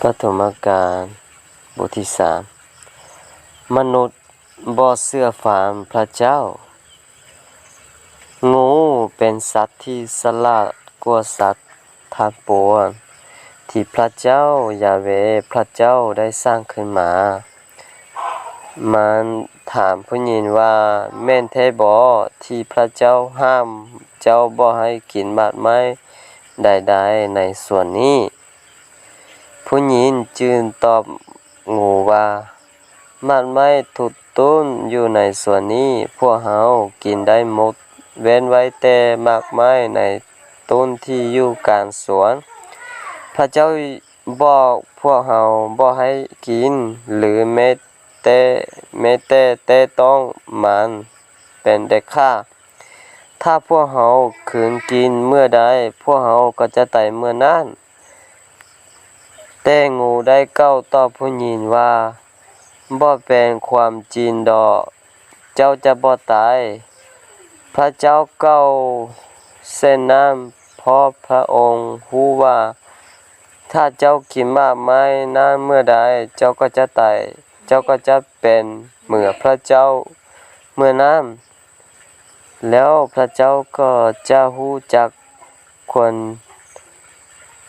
ປະຖົມມະການ ບົດທີສາມ ມະນຸດບໍ່ເຊື່ອຟັງພະເຈົ້າ. ງູເປັນສັດທີ່ສະຫຼາດກວ່າສັດທັງປວງ ທີ່ພະເຈົ້າຢາເວພະເຈົ້າໄດ້ສ້າງຂຶ້ນມາ. ມັນຖາມຜູ້ຍິງວ່າ, ແມ່ນແທ້ບໍ ທີ່ພະເຈົ້າຫ້າມເຈົ້າບໍ່ໃຫ້ກິນໝາກໄມ້ໃດໆໃນສວນນີ້? ຜູ້ຍິງຈຶ່ງຕອບງູວ່າ, ໝາກໄມ້ທຸກຕົ້ນຢູ່ໃນສວນນີ້ ພວກເຮົາກິນໄດ້ໝົດ, ເວັ້ນໄວ້ແຕ່ໝາກໄມ້ໃນຕົ້ນທີ່ຢູ່ກາງສວນ. ພະເຈົ້າບອກພວກເຮົາບໍ່ໃຫ້ກິນ ຫຼື ແມ້ແຕ່ ແມ້ແຕ່ແຕະຕ້ອງມັນເປັນເດັດຂາດ. ຖ້າພວກເຮົາຂືນກິນເມື່ອໃດ, ພວກເຮົາກໍຈະຕາຍເມື່ອນັ້ນ. ແຕ່ງູໄດ້ກ່າວຕອບຜູ້ຍິງວ່າ, ບໍ່ເປັນຄວາມຈິງດອກ, ເຈົ້າຈະບໍ່ຕາຍ. ພະເຈົ້າກ່າວເຊັ່ນນັ້ນ ເພາະພະອົງຮູ້ວ່າ ຖ້າເຈົ້າກິນໝາກໄມ້ນັ້ນເມື່ອໃດ, ເຈົ້າກໍຈະຕາຍ, ເຈົ້າກໍຈະເປັນເໝືອນພະເຈົ້າເມື່ອນັ້ນ. ແລ້ວພະເຈົ້າກໍຈະຮູ້ຈັກຄວາມ,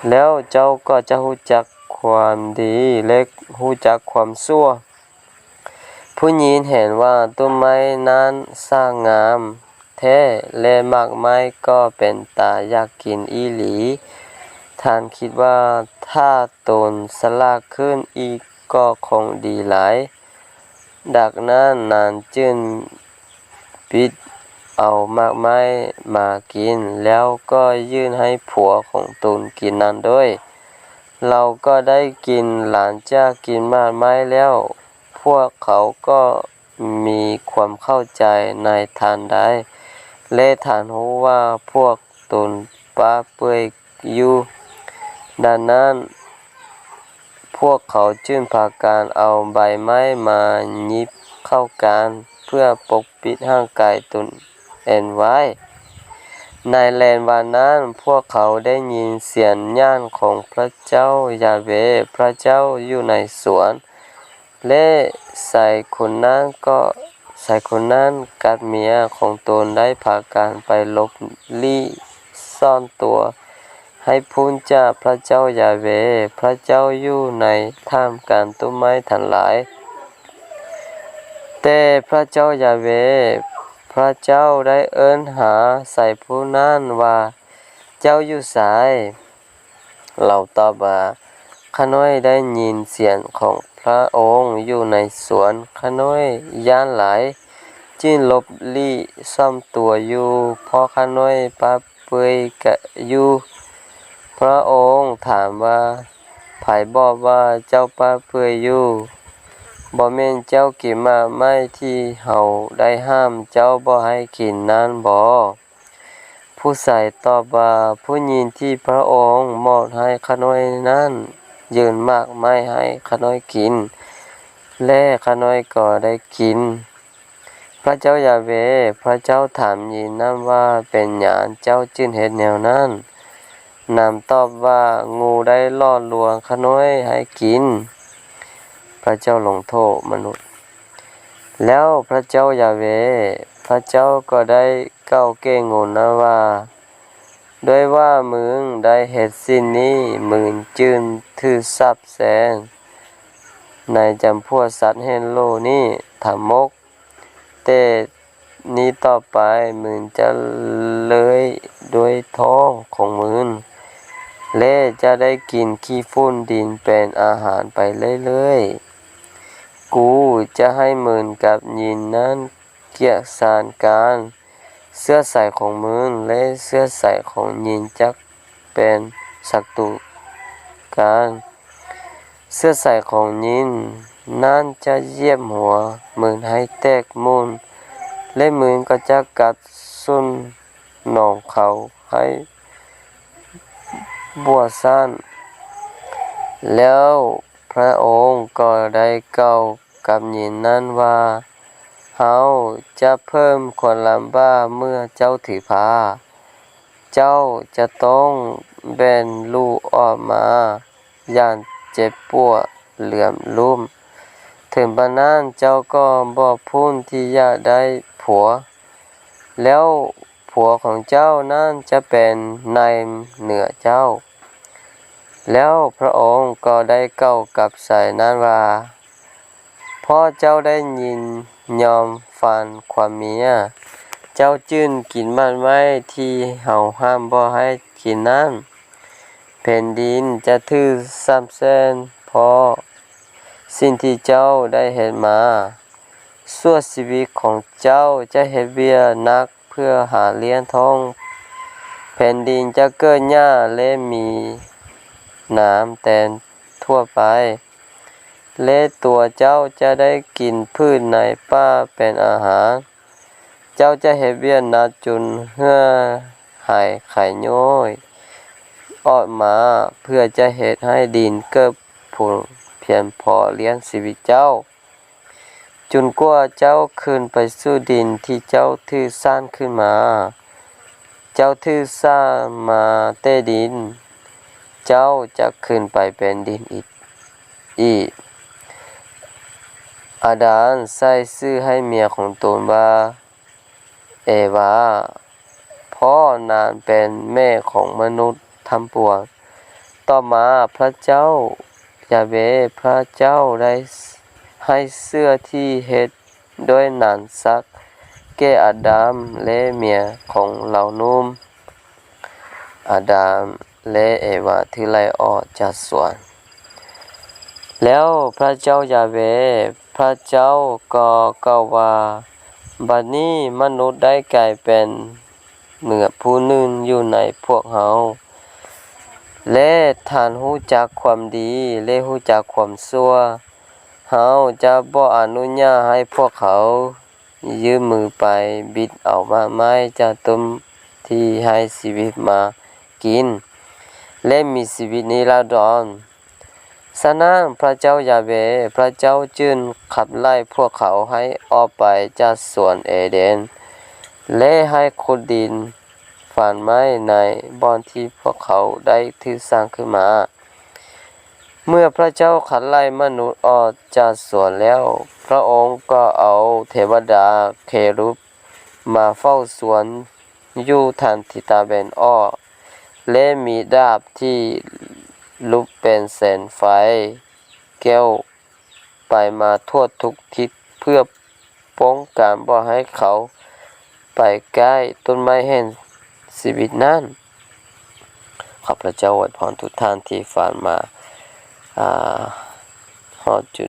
ແລ້ວເຈົ້າກໍຈະຮູ້ຈັກຄວາມດີ ແລະ ຮູ້ຈັກຄວາມຊົ່ວ. ຜູ້ຍິງເຫັນວ່າຕົ້ນໄມ້ນັ້ນຊ່າງງາມແທ້ ແລະ ໝາກໄມ້ກໍເປັນຕາຢາກກິນອີ່ຫຼີ. ທ່ານຄິດວ່າ ຖ້າຕົນສະຫຼາດຂຶ້ນອີກກໍຄົງດີຫຼາຍ. ດັ່ງນັ້ນນາງຈຶ່ງບິດເອົາໝາກໄມ້ມາກິນ ແລ້ວກໍຍື່ນໃຫ້ຜົວຂອງຕົນກິນນຳດ້ວຍ. ລາວກໍໄດ້ກິນ. ຫຼັງຈາກກິນໝາກໄມ້ແລ້ວ, ພວກເຂົາກໍມີຄວາມເຂົ້າໃຈໃນທ່ານໄດ້ ແລະ ທ່ານຮູ້ວ່າພວກຕົນປາເປື່ອຍຢູ່. ດັ່ງນັ້ນ, ພວກເຂົາຈຶ່ງພາກັນເອົາໃບໄມ້ມາຫຍິບເຂົ້າກັນ ເພື່ອປົກປິດຮ່າງກາຍຕົນເອງໄວ້. ໃນແລງວັນນັ້ນ, ພວກເຂົາໄດ້ຍິນສຽງຍາດຂອງພະເຈົ້າຢາເວພະເຈົ້າຢູ່ໃນສວນ. ແລະ ຊາຍຄົນນັ້ນກໍ, ຊາຍຄົນນັ້ນກັບເມຍຂອງຕົນໄດ້ພາກັນໄປຫຼົບຫຼີກຊ່ອນຕົວໃຫ້ພົ້ນຈາກພະເຈົ້າຢາເວພະເຈົ້າຢູ່ໃນທ່າມກາງຕົ້ນໄມ້ທັງຫຼາຍ. ແຕ່ພະເຈົ້າຢາເວພະເຈົ້າໄດ້ເອີ້ນຫາຊາຍຜູ້ນັ້ນວ່າ, ເຈົ້າຢູ່ໃສ? ລາວຕອບວ່າ, ຂ້ານ້ອຍໄດ້ຍິນສຽງຂອງພະອົງຢູ່ໃນສວນ, ຂ້ານ້ອຍຢ້ານຫຼາຍ, ຈຶ່ງຫຼົບຫຼີກຊ່ອນຕົວຢູ່, ເພາະຂ້ານ້ອຍປາເປື່ອຍກະຢູ່. ພະອົງຖາມວ່າ, ໃຜບອກວ່າເຈົ້າປາເປື່ອຍຢູ່? ບໍ່ແມ່ນເຈົ້າກິນໝາກໄມ້ທີ່ເຮົາໄດ້ຫ້າມເຈົ້າບໍ່ໃຫ້ກິນນັ້ນບໍ? ຜູ້ຊາຍຕອບວ່າ, ຜູ້ຍິງທີ່ພະອົງມອບໃຫ້ຂ້ານ້ອຍນັ້ນຍື່ນໝາກໄມ້ໃຫ້ຂ້ານ້ອຍກິນ, ແລະ ຂ້ານ້ອຍກໍໄດ້ກິນ. ພະເຈົ້າຢາເວພະເຈົ້າຖາມຍິງນັ້ນວ່າ, ເປັນຫຍັງເຈົ້າຈຶ່ງເຮັດແນວນັ້ນ? ນາງຕອບວ່າ, ງູໄດ້ຫຼອກລວງຂ້ານ້ອຍໃຫ້ກິນ. ພະເຈົ້າລົງໂທດມະນຸດ. ແລ້ວພະເຈົ້າຢາເວພະເຈົ້າກໍໄດ້ກ່າວແກ່ງູນັ້ນວ່າ, ດ້ວຍວ່າມຶງໄດ້ເຮັດສິ່ງນີ້, ມຶງຈຶ່ງຖືກສາບແຊ່ງໃນຈຳພວກສັດແຫ່ງໂລກນີ້ທັງໝົດ. ແຕ່ນີ້ຕໍ່ໄປ, ມຶງຈະເລີຍດ້ວຍທ້ອງຂອງມຶງ ແລະ ຈະໄດ້ກິນຂີ້ຝຸ່ນດິນເປັນອາຫານໄປເລື້ອຍໆ. ກູຈະໃຫ້ມຶງກັບຍິງນັ້ນກຽດຊັງກັນ. ເຊື້ອສາຍຂອງມຶງ ແລະ ເຊື້ອສາຍຂອງຍິງຈັກເປັນສັດຕູກັນ. ເຊື້ອສາຍຂອງຍິງນັ້ນຈະຢຽບຫົວມຶງໃຫ້ແຕກໝຸ່ນ, ແລະ ມຶງກໍຈະກັດສົນອງເຂົາໃຫ້ບົວສັນ. ແລ້ວພະອົງກໍໄດ້ກ່າວກັບຍິງນັ້ນວ່າ, ເຮົາຈະເພີ່ມຄວາມລຳບາກເມື່ອເຈົ້າຖືພາ. ເຈົ້າຈະຕ້ອງແບ່ງລູກອອກມາຢ່າງ ເຈັບປວດເຫຼືອມລຸ່ມ. ເຖິງປານນັ້ນເຈົ້າກໍບໍ່ພຸ້ນທີ່ຢາກໄດ້ຜົວ, ແລ້ວຜົວຂອງເຈົ້ານັ້ນຈະເປັນນາຍເໜືອເຈົ້າ. ແລ້ວພຣະອົງກໍໄດ້ກ່າວກັບຊາຍນັ້ນວ່າ, ເພາະເຈົ້າໄດ້ຍິນຍອມຟັງຄວາມເມຍ, ເຈົ້າຈຶ່ງກິນໝາກໄມ້ທີ່ເຮົາຫ້າມບໍ່ໃຫ້ກິນນັ້ນ. ແຜ່ນດິນຈະຖືກສາບແຊ່ງເພາະສິ່ງທີ່ເຈົ້າໄດ້ເຮັດມາ. ຊົ່ວຊີວິດຂອງເຈົ້າຈະເຮັດວຽກໜັກເພື່ອຫາລ້ຽງທ້ອງ. ແຜ່ນດິນຈະເກີດຫຍ້າ ແລະ ມີໜາມແຕງທົ່ວໄປ, ແລະ ຕົວເຈົ້າຈະໄດ້ກິນພືດໃນປ່າເປັນອາຫານ. ເຈົ້າຈະເຮັດວຽກໜັກຈົນເຫື່ອຫາຍໄຄຍ້ອຍອອກມາ, ເພື່ອຈະເຮັດໃຫ້ດິນເກີດຜົນພຽງພໍລ້ຽງຊີວິດເຈົ້າ, ຈົນກວ່າເຈົ້າຄືນໄປສູ່ດິນທີ່ເຈົ້າຖືກສ້າງຂຶ້ນມາ. ເຈົ້າຖືກສ້າງມາແຕ່ດິນ, ເຈົ້າຈະຄືນໄປເປັນດິນອີກ. ອີກ. ອາດາມໃສ່ຊື່ໃຫ້ເມຍຂອງຕົນວ່າ ເອວາ, ເພາະນາງເປັນແມ່ຂອງມະນຸດທັງປວງ. ຕໍ່ມາພຣະເຈົ້າຢາເວພຣະເຈົ້າໄດ້ໃຫ້ເສື້ອທີ່ເຮັດດ້ວຍໜັງສັດແກ່ອາດາມ ແລະ ເມຍຂອງລາວນຸ່ມ. ອາດາມ ແລະ ເອວາຖືກໄລ່ອອກຈາກສວນ. ແລ້ວພຣະເຈົ້າຢາເວພຣະເຈົ້າກໍກ່າວວ່າ, ບັດນີ້ມະນຸດໄດ້ກາຍເປັນເໜືອຜູ້ໜຶ່ງຢູ່ໃນພວກເຮົາ, ແລະ ທ່ານຮູ້ຈັກຄວາມດີ ແລະ ຮູ້ຈັກຄວາມຊົ່ວ. ເຮົາຈະບໍ່ອະນຸຍາດໃຫ້ພວກເຂົາ ຍື່ນມືໄປບິດເອົາໝາກໄມ້ຈາກຕົ້ນທີ່ໃຫ້ຊີວິດມາກິນ ແລະ ມີຊີວິດນິລັນດອນ. ສະນັ້ນ, ພຣະເຈົ້າຢາເວພຣະເຈົ້າຈຶ່ງຂັບໄລ່ພວກເຂົາໃຫ້ອອກໄປຈາກສວນເອເດນ ແລະ ໃຫ້ຂຸດດິນຝັງໄວ້ໃນບ່ອນທີ່ພວກເຂົາໄດ້ຖືກສ້າງຂຶ້ນມາ. ເມື່ອພຣະເຈົ້າຂັບໄລ່ມະນຸດອອກຈາກສວນແລ້ວ, ພຣະອົງກໍເອົາເທວະດາເຄຣູບມາເຝົ້າສວນຢູ່ທາງທິດຕາເວັນອອກ ແລະ ມີດາບທີ່ລຸກເປັນແສງໄຟແກ່ວໄປມາທົ່ວທຸກທິດ ເພື່ອປ້ອງກັນບໍ່ໃຫ້ເຂົາໄປໃກ້ຕົ້ນໄມ້ແຫ່ງຊີວິດນັ້ນ. ຂໍພຣະເຈົ້າອວຍພອນທຸກທ່ານທີ່ຟັງມາ ອາ ຮອດຈຸດ